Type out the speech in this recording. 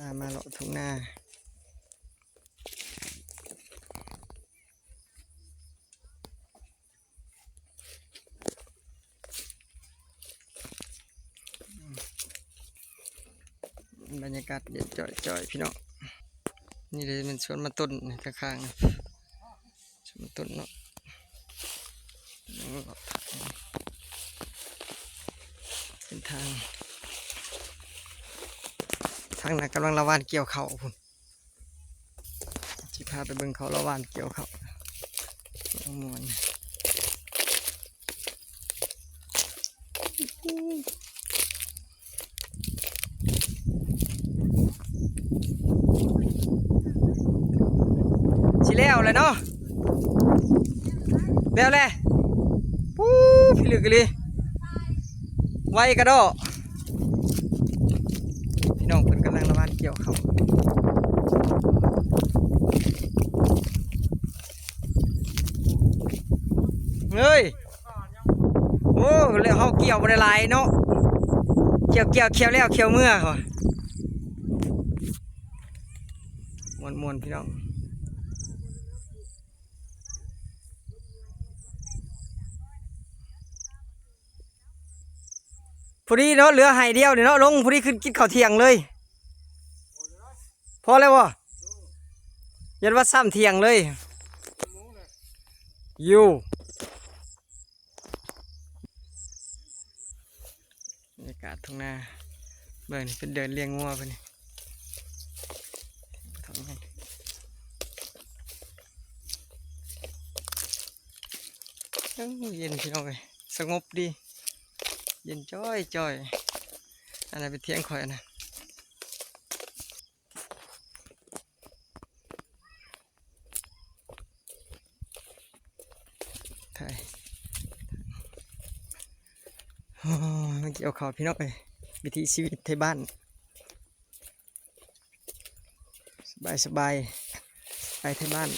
າມາເລາະທົ່ງນາ. ບັນຍາກາດເຢັນຈ່ອຍໆ ພີ່ນ້ອງ. ນີ້ເດ້ແມ່ນສວນມັນຕົ້ນຂ້າງໆ ສວນມັນຕົ້ນເນາະ. ເປັນທາງ ທາງນັ້ນກຳລັງລະຫວ່ານກ່ຽວເຂົ້າພຸ້ນ. ຊິພາໄປເບິ່ງເຂົາລະຫວ່ານກ່ຽວເຂົ້າ. ມ່ວນ. ຊິແລ້ວແລ້ວເນາະ. ແລ້ວແຫຼະ. ປູ້ ພິລຶກອີ່ຫຼີ. ໄວກະດໍ້. ພີ່ນ້ອງເພິ່ນກຳລັງລະຫວ່ານກ່ຽວເຂົ້າ. ເຮີ້ຍ ໂອ້ ແລ້ວເຮົາກ່ຽວບໍ່ໄດ້ຫຼາຍເນາະ. ກ່ຽວ ກ່ຽວ ກ່ຽວແລ້ວກ່ຽວເມືອ. ມ່ວນໆ ພີ່ນ້ອງ. ພໍດີເນາະ ເຫຼືອໄຮ່ດຽວນີ້ເນາະ ລົງພໍດີ ຂຶ້ນກິນເຂົ້າທ່ຽງເລີຍ. ພໍແລ້ວບໍ່? ຢ້ານວ່າຊ້ຳທ່ຽງເລີຍ. ຢູ່ ບັນຍາກາດທົ່ງນາ. ເບິ່ງນີ້ ເພິ່ນເດີນລ້ຽງງົວເພິ່ນນີ້. ໂອ້ ເຢັນພີ່ນ້ອງເອີຍ ສະຫງົບດີ ເຢັນຈ້ອຍໆ. ອັນນັ້ນເປັນຖຽງຂ້ອຍ ອັນນັ້ນ. ໄທ ໂອ້ຍ ມາກ່ຽວເຂົ້າພີ່ນ້ອງເອີຍ ວິຖີຊີວິດໄທບ້ານ ສະບາຍໆ ໄປໄທບ້ານ.